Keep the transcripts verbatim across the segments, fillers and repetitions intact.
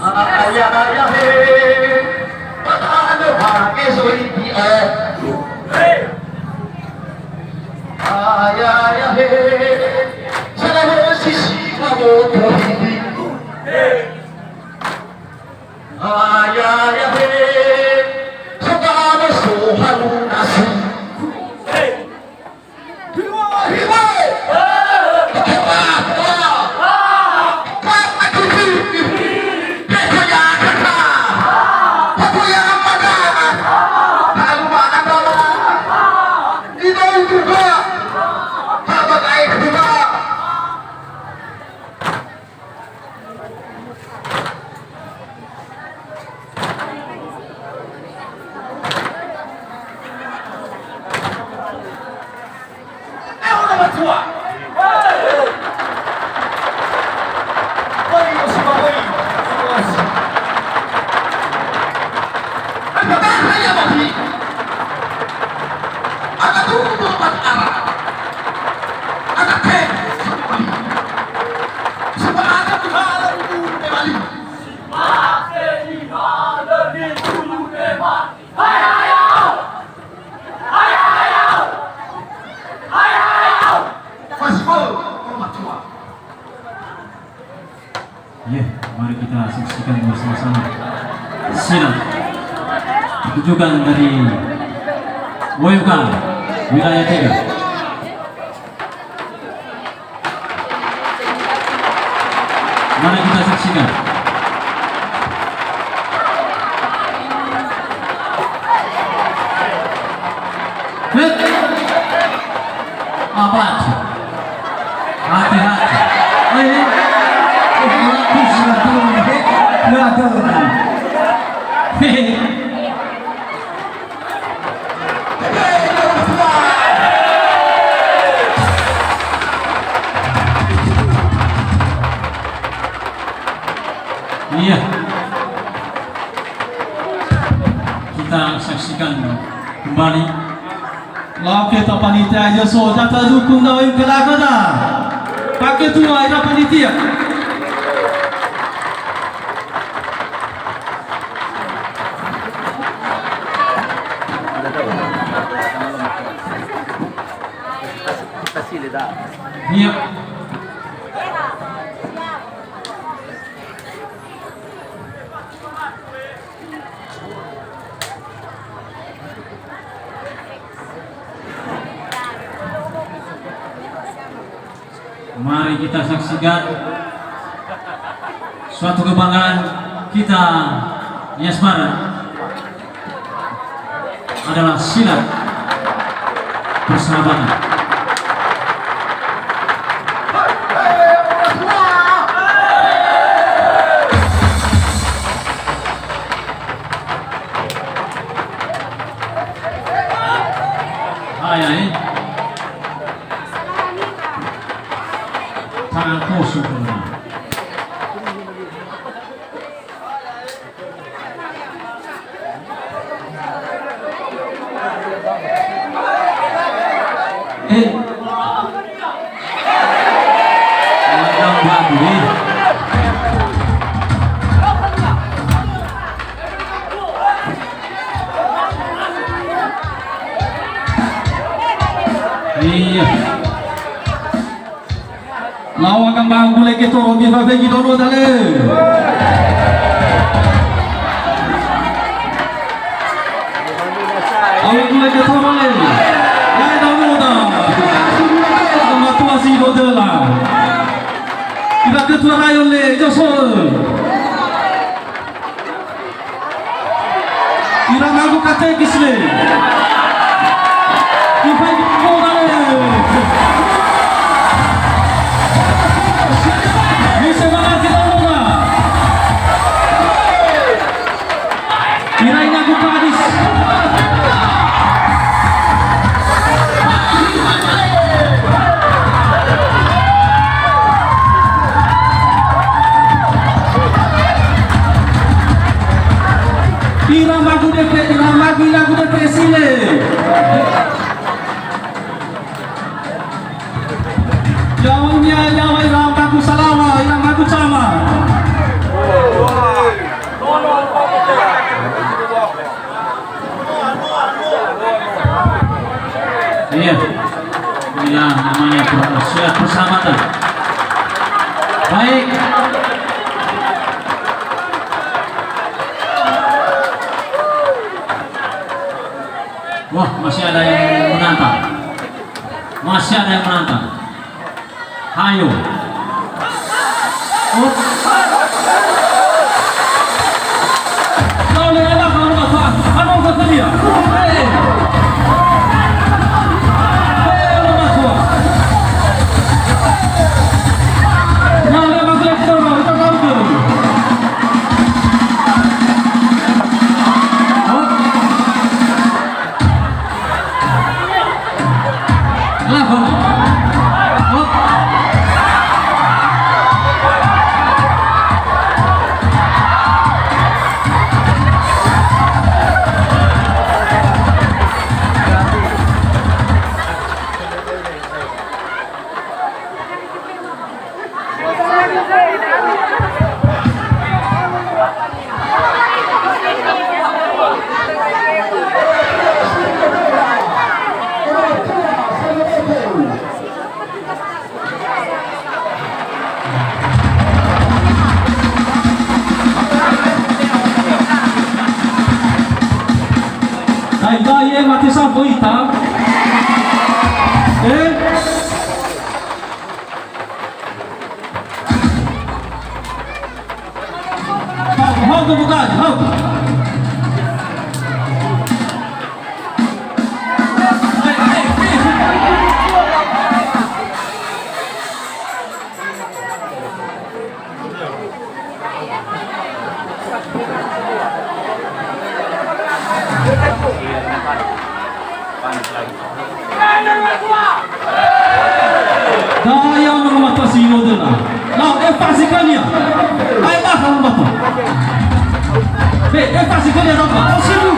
Ayah, ayah, he. Pata'anö hage zoi bi'o. Ayah, ayah, he. Sana mo sisi kamu pohidi. Ayah, ayah, he. Soka mo sohalu nasi. Ya, mari kita saksikan bersama-sama. Silat. Pertunjukan dari W M K wilayah tiga. Mari kita saksikan. Hei! Apa? Hati-hati. Eh, eh, eh, eh, eh. Iya. Kita saksikan kembali. Lau kita panitia aja so, jata dukung dawa yang kena kena. Pakai tu aja panitia. Iya. Mari kita saksikan suatu kebanggaan kita di asmara adalah silat persahabatan. Hai, hai. Tangan kosong pernah. Waduh, eh. Iya. Lawa gamba gulege toro, mifafegi dono dale. Awe gulege toro le. Lae dono da. Matua si dodela. Ira ketua rayon le, Joshua. Ira nagu katekis le. Ifai bola le. Bisa banget kita bola. Ira inagu kadis. Ira magu D P, ira magu, ira magu D P sile. Jawanya, jawa ira magu salawa, ira magu cama. Iya. Inilah namanya proses persahabatan. Baik. Wah, masih ada yang menantang. Masih ada yang menantang. Hayo. Oh. Tahu le, enak kalau nggak salah. Anu nggak sedia. Eh. Eh, lu masuk. Nah, le, Mas Lektor, kita tahu tuh. Oh. Dai, dai, eh, mate sampö ita. Eh? Hau, hau, hau, hau. Daya ono mata si modena. Lau, efasi kania. Ai, bakal mata. Be, efasi kania, apa? Oh, siru.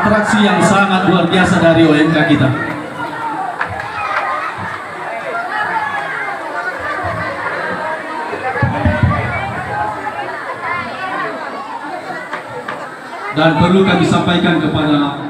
Atraksi yang sangat luar biasa dari O M K kita. Dan perlu kami sampaikan kepada